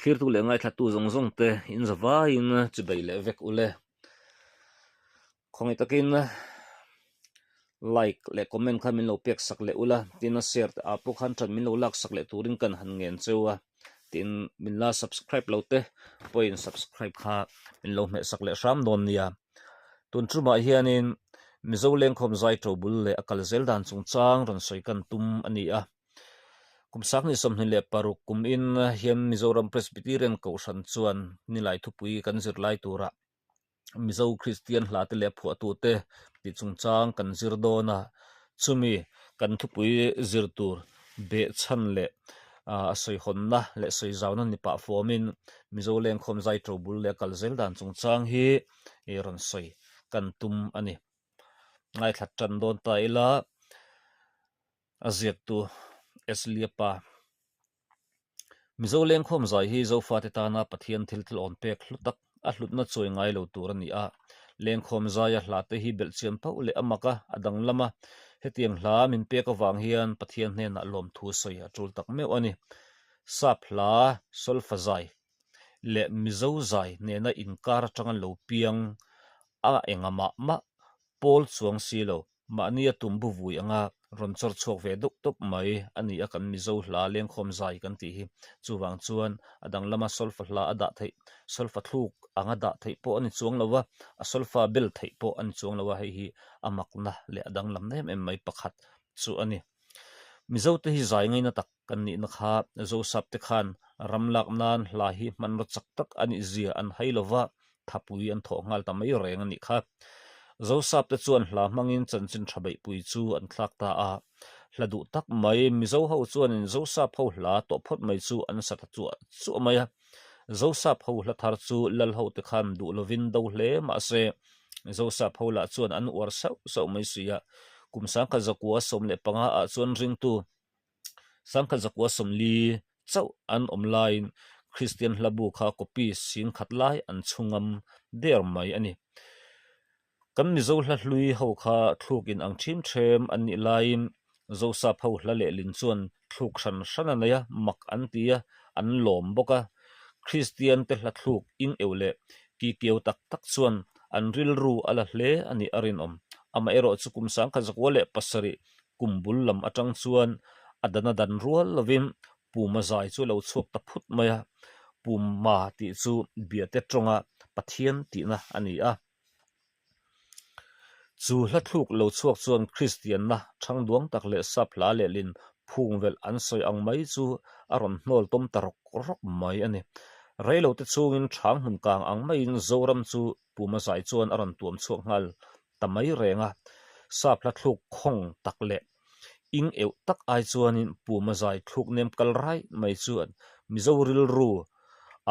Thlirtu leh ngaithlatu zawng zawng te in zavaiin chibei leh vek ule. Khawngaih takin like leh comment kha min lo pek sak leh ula, tin a share te ah pawh khan ṭan min lo lak sak leh turin kan han ngen cheu a, tin min la subscribe lo te pawhin subscribe kha min lo hmeh sak leh hram dawn nia. Tun ṭumah hianin Mizo lengkhawm zai ṭo bul leh a kal zel dan chungchang rawn sawi kan tum a ni a. Kum 2026 kum in hian Mizoram Presbyterian Kohhran chuan nilai thupui kan zirlai turah Mizo Kristian hla te leh phuahtute tih chungchang kan zir dawn a, chumi kan thupui zir tur behchhan leh a sawihawnna leh sawizauna ni pah fawmin Mizo lengkhawm zai to bul leh kal zel dan chungchang hi rawn sawi kan tum a ni. Ngaithla tan dawn ta ila a ziaktu Eslia pa. Mizo lengkhawm zai hi Zofate tana Pathian thil thlawn pek hlu tak, a hlutna chawi ngai lo tur a ni a. Lengkhawm zaia hlate hi belhchian pauh leh a mak a, a danglam a. Hetiang hla min pek avang hian Pathian hnenah lawmthu sawi a tul tak meuh a ni. Sap hla, solfa zai leh Mizo zai nena inkar atanga lo piang a enga mah mah pawl chuang si lo. Mahni a tum bu vui anga rawn chawr chhuak ve deuh tawp mai a ni a, kan Mizo hla lengkhawm zai kan tih hi. Chuvang chuan a danglama solfa hla a dah theih, solfa thluk anga dah theih pawh a ni chuang lo a, a solfa bel theih pawh a ni chuang lo a, hei hi a makna leh a danglam em em mai pakhat chu a ni. Mizote hi zai ngaina tak kan nihna kha Zosap te khan ram lak nan hla hi hmanraw chak tak a nih zia an hai lo va, thapui an thawh nghal ta mai reng a nih kha. Zosap te chuan hla hmangin chanchin tha beihpui chu an thlak ta a, hla duh tak mai Mizo ho chuanin Zosap ho hla tawh phawt mai chu an sa ta chuah chuah mai a. Zosap ho hla thar chu lal ho te khan duh lovin do hle mahse Zosap ho lah chuan an uar sauh sauh mai si a, kum 1915 ah chuan ringtu 1940 chauh an awm laiin Kristian hlabu kha copy sing khat lai an chhungam der mai a ni. Kan Mizo hla hlui ho kha thluk in ang ṭhim ṭhem an nih laiin Zosap ho hla lehlin chuan thluk hran hran a nei a, mak an ti a, an lawm bawk a. Kristian te hla thluk ing eu leh kikeu tak tak chuan an rilru a la hle a nih a rinawm. Amaherawhchu chu kum 1907 Kum bul lam atang chuan a dana dan rual lovin Puma zai chu a lo chhuak ta phut mai a, Puma tih chu Biate tawnga Pathian tihna a ni a. Chu hla thluk lo chhuak chuan Kristianna thangduang tak leh sap hla lehlin phung velh an sawi ang mai chu a rawn hnawl tawm ta rawk rawk mai a ni. Reilote chhungin thang hmun kang ang maiin Zoram chu Puma zai chuan a rawn tuam chhuak nghal ta mai reng a, sap hla thluk khawng tak leh ing euh tak ai chuanin Puma zai thluk nem kal rai mai chuan Mizo rilru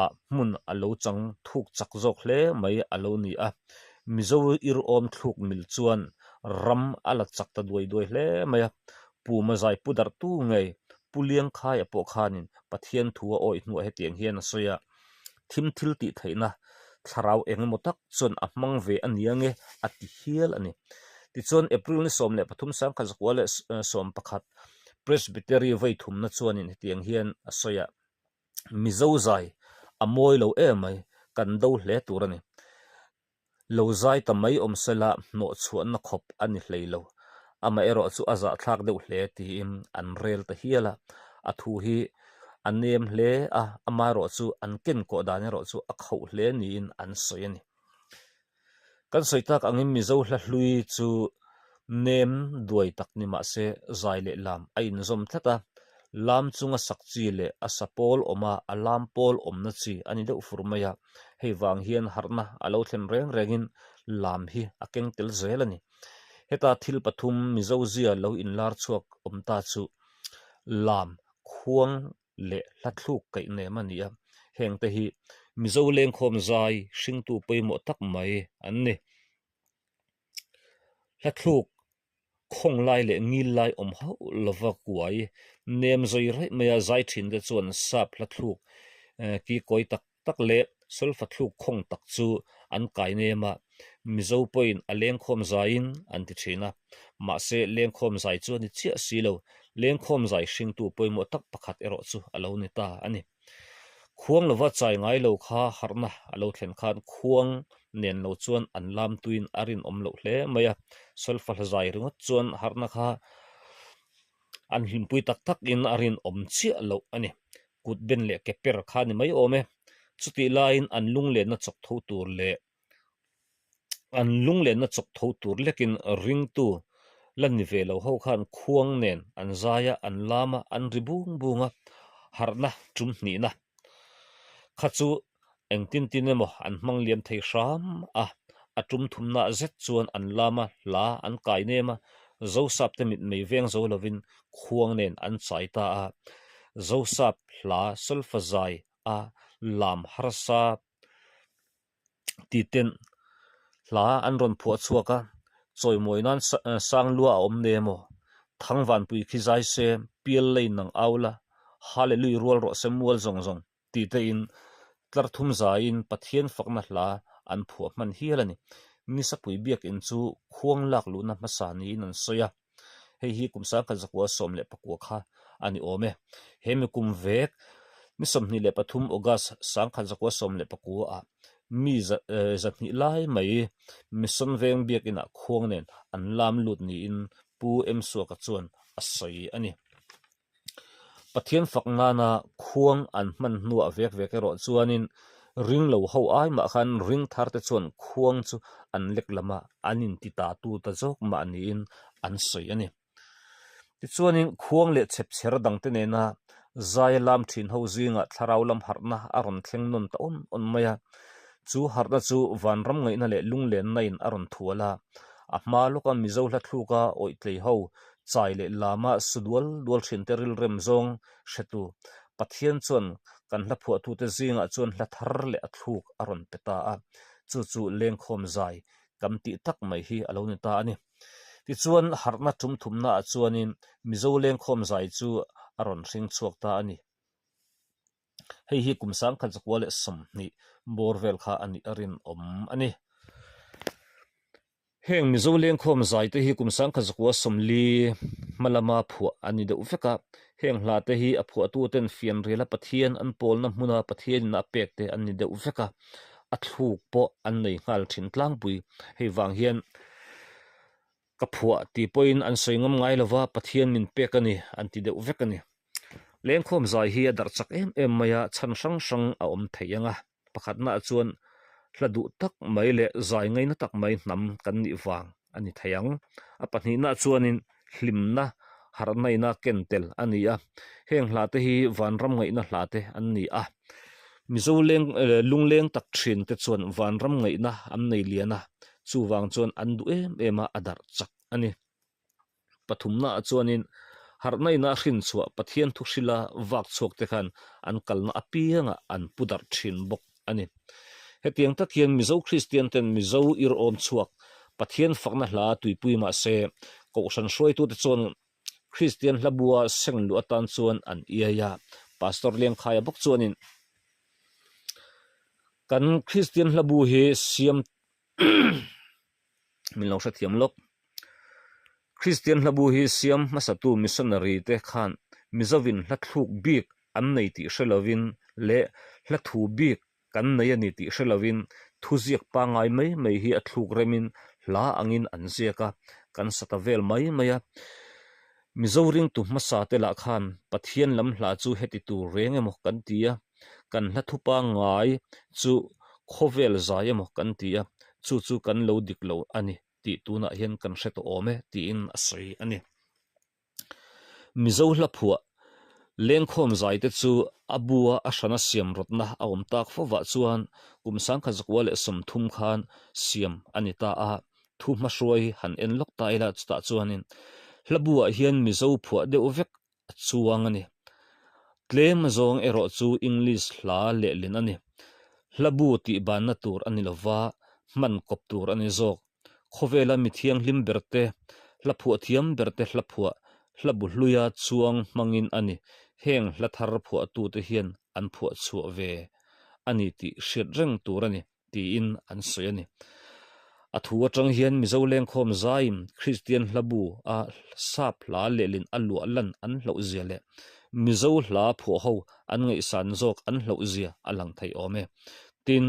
ah hmun a lo chang thuk chak zawk hle mai a lo ni a, Mizo irawm thluk mil chuan ram a la chak ta duai duai hle mai a, Puma zai pu darhtu ngei Pu Liangkhaia pawh khanin Pathian thu a awih hnuah hetiang hian a sawi a. Thim thil tih theihna thlarau eng emaw tak chuan a hmang ve a nia nge a ti hial a ni. Tichuan April ni 13 1911 Presbytery vei thumna chuanin hetiang hian a sawi a, Mizo zai a mawi lo emai, kan do hle tur a ni. Lo zai ta mai awm sela hnawh chhuahna khawp a ni hlei lo. Amaherawh chu a zahthlak deuh hle tiin an rel ta hial a, a thu hi a nem hle a, amaherawh chu an ken kawh dan erawh chu a khauh hle niin an sawi a ni. Kan sawi tak angin Mizo hla hlui chu nem duai tak ni mah se zai leh lam a inzawm tlat a, lam chunga sak chi leh a sa pawl awma a lam pawl awmna chi a ni deuh fur mai a. Hei vang hian harhna a lo thlen reng rengin lam hi a keng tel zel a ni. Heta thil pathum Mizo zia lo inlar chhuak awm ta chu lam, khuang leh hla thluk kaih nem a ni a. Heng te hi Mizo lengkhawm zai hringtu pawimawh tak mai an ni. Hla thluk Khawng lai leh ngil lai awm hauh lova kuai nem zawi raih mai a, zai thin te chuan sap hla thluk ki kawi tak tak leh solfa thluk khawng tak chu an kai nem a, Mizo pawhin a lengkhawm zaiin an ti thin a, mahse lengkhawm zai chu a ni chiah si lo, lengkhawm zai hringtu pawimawh tak pakhat erawh chu a lo ni ta a ni. Khuang lova chai ngai lo kha harhna a lo thlen khan khuang nen lo chuan an lam tuin a rinawm loh hle mai a, solfa hla zai ringawt chuan harhna kha an hlimpui tak takin a rinawm chiah loh a ni. Kut ben leh ke per kha ni mai awm e. Chutih laiin an lunglenna chawk tho tur leh An lunglenna chawk tho tur lekin ringtu la ni ve lo ho khan khuang nen an zai a, an lam a, an ri bung bung a, harhna tum hnihna kha chu engtin tin emaw an hmang liam thei hram a, a tum thumna zet chuan an lam a, hla an kai nem a, Zosap te mitmei veng zo lovin khuang nen an chai ta a, Zosap hla solfa zai a lam harsa titen hla an rawn phuah chhuak a, chawimawi nan Sanglua a awm ne emaw, Thangvanpui khi zai se, Pial lei nang au la, Hallelui rual rawh se mual zawng zawng tih te in tlar thum zaiin Pathian fakna hla an phuah hman hial a ni. Nisapui biakinn chu khuang lak luhna hmasa niin an sawi a. Hei hi kum 19 14 kha a ni awm e. He mi kum vek ni 23 August 1914 ah mi 200 lai mai Mission Veng biakinah khuang nen an lam lut niin Pu M Suaka chuan a sawi a ni. Pathian fak nana khuang an hman hnuah vek vek erawh chuanin ring lo ho ai mah khan ring thar te chuan khuang chu an lek lam a, an inti ta tu ta zawk mah niin an sawi a ni. Tichuanin khuang leh chhepchher dangte nena zaia lam thin ho zingah thlarau lam harhna a rawn thleng nawn ta awn awn mai a, chu harhna chu vanram ngaihna leh lunglenna in a rawn thual a, a hma lawka Mizo hla thluka awihtlei ho Chai leh lama su dual dual thinte rilrem zawng hretu Pathian chuan kan hla phuahtute zingah chuan hla thar leh a thluk a rawn pe ta a, chu chu lengkhawm zai kan tih tak mai hi a lo ni ta a ni. Tichuan, harhna tum thumnaah chuanin Mizo lengkhawm zai chu a rawn hring chhuak ta a ni. Hei hi kum 1920 bawr vel kha a nih a rinawm a ni. Heng Mizo lengkhawm zai te hi kum 1940 hma lama phuah a ni deuh vek a, heng hla te hi a phuahtu ten fianriala Pathian an pawlna hmuna Pathianin a pek te an ni deuh vek a, a thluk pawh an nei nghal thin tlangpui. Hei vang hian ka phuah tih pawhin an sawi ngam ngai lova Pathian min pek a ni an ti deuh vek a ni. Lengkhawm zai hi a darh chak em em mai a, chhan hrang hrang a awm thei ang a. Pakhatnaah chuan hla duh tak mai leh zai ngaina tak mai hnam kan nih vang a ni thei ang. A pahnihnaah chuanin hlimna harhnaina ken tel a ni a, heng hla te hi vanram ngaihna hla te an ni a. Mizo leng lungleng tak thin te chuan vanram ngaihna an nei lian a, chuvang chuan an duh em em a, a darh chak a ni. Pathumnaah chuanin harhna ina hrin chhuah Pathian thu hrila vak chhuak te khan an kalna apiangah an pu darh thin bawk a ni. Hetiang tak hian Mizo Kristian ten Mizo irawm chhuak Pathian fakna hla tuipui mah se Kohhran hruaitute chuan Kristian hla bua seng luh atan chuan an iai a. Pastor Liangkhaia bawk chuanin kan Kristian hla bu hi siam min lo hrethiam lawk. Kristian hlabu hi siam hmasatu missionary te khan Mizovin hla thluk bik an nei tih hre lovin leh hla thu bik kan nei a ni tih hre lovin thuziak pangngai mai mai hi a thluk remin hla angin an ziak a, kan sa ta vel mai mai a. Mizo ringtu hmasa te lah khan Pathian lam hla chu heti tur reng emaw kan ti a, kan hla thu pangngai chu khawvel zai emaw kan ti a, chu chu kan lo dik lo a ni tih tunah hian kan hre tawh awm e tiin a sawi a ni. Mizo hla phuah lengkhawm zai te chu a bua a hrana siam rawtna a awm tak fovah chuan kum 1930 khan siam a ni ta a, thu hmahruai han en lawk ta ila chutah chuanin hla buah hian Mizo phuah deuh vek a chuang a ni. Tlem zawng erawh chu English hla lehlin a ni. Hla bu tih banna tur a ni lova, hman kawp tur a ni zawk. Khawvela mi thianghlim ber te, hla phuah thiam ber te hla phuah, hla bu hluia chuang hmangin a ni. Heng hla thar phuahtute hian an phuah chhuah ve a ni tih hriat reng tur a ni. tiin an sawi a ni. A thu atang hian Mizo lengkhawm zaiin Kristian hlabu a sap hla lehlin a luah lan an hlauh zia leh. Mizo hla phuah ho an ngaihsan zawk an hlauh zia a lang thei awm e. Tin,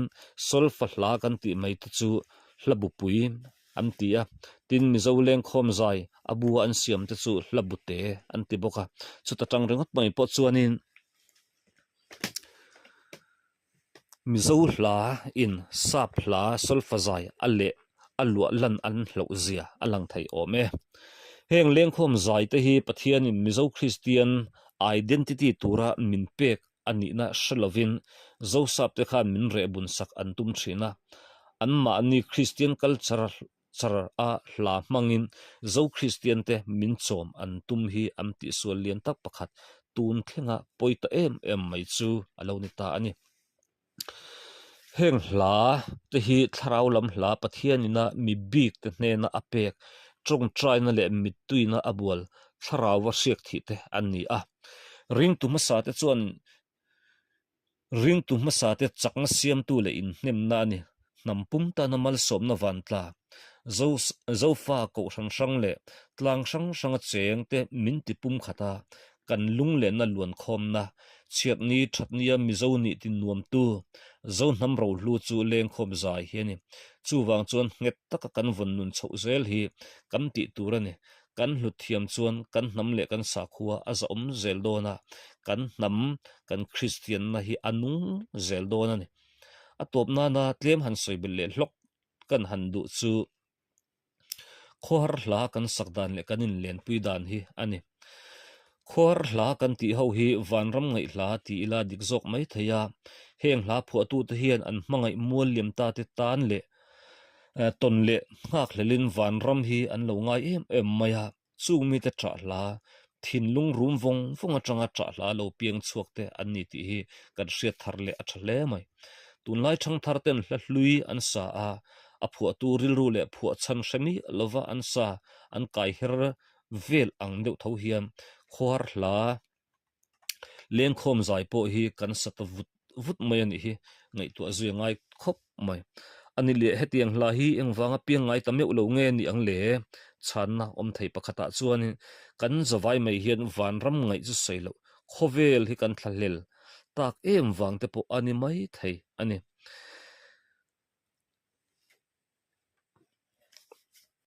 solfa hla kan tih mai te chu hla bupui an ti a, tin Mizo lengkhawm zai a bua an siam te chu hla bute an ti bawk a, chuta tang ringawt mai pawh chuanin Mizo hla in sap hla solfa zai a leh a luah lan an hlauh zia a lang thei awm e. Heng lengkhawm zai te hi Pathianin Mizo Kristian identity tura min pek a nihna hre lovin Zosap te khan min reh bun sak an tum thin a, anmahni Kristian culture char a hla hmangin Zo Kristian te min chawm an tum hi an tihsual lian tak pakhat tun thlenga pawi ta em em mai chu a lo ni ta a ni. Heng hla te hi thlarau lam hla Pathianina mi bik te hnena a pek tawngtaina leh mittuina a bual thlarauva hriak thih te an ni a. Ringtu hmasa te chuan Ringtu hmasa te chakna siamtu leh inhnemna a ni. Hnam pum tana malsawmna vantla, Zo Zofa kohhran hrang leh tlang hrang hranga cheng te min ti pum khat a, kan lunglenna luankhawmna, chhiatni thatnia Mizo nih ti nuamtu, Zo hnam rohlu chu lengkhawm zai hi a ni. Chuvang chuan nghet taka kan vawn nun chhoh zel hi kan tih tur a ni. Kan hlut thiam chuan kan hnam leh kan sakhua a zahawm zel dawn a, kan hnam, kan Kristianna hi a nung zel dawn a ni. A tawp nana tlem han sawi belh leh hlawk kan han duh chu Khawhar hla kan sak dan leh kan inlenpui dan hi a ni. Khawhar hla kan tih ho hi vanram ngaih hla ti ila dik zawk mai thei a, heng hla phuahtute hian an hmangaih mual liam ta te tan leh tawn leh nghakhlelin vanram hi an lo ngai em em mai a, chung mite ṭah hla, thinlung rum vawng vawng aṭanga ṭah hla lo piang chhuak te an ni tih hi kan hriat thar leh a ṭha hle mai. Tunlai ṭhangthar ten hla hlui an sa a, a phuahtu rilru leh phuahchhan hre miah lova an sa an kai her vel ang deuh tho hian khuar hla Lengkhawm zai pawh hi kan sa ta vut vut mai a nih hi, ngaihtuah zui a ngai khawp mai. A ni leh hetiang hla hi engvanga piang ngai ta meuh lo nge ni ang le? Chhanna awm thei pakhatah chuanin kan zavai mai hian vanram ngaih chu sawi loh, khawvel hi kan thlahlel tak em vang te pawh a ni mai thei a ni.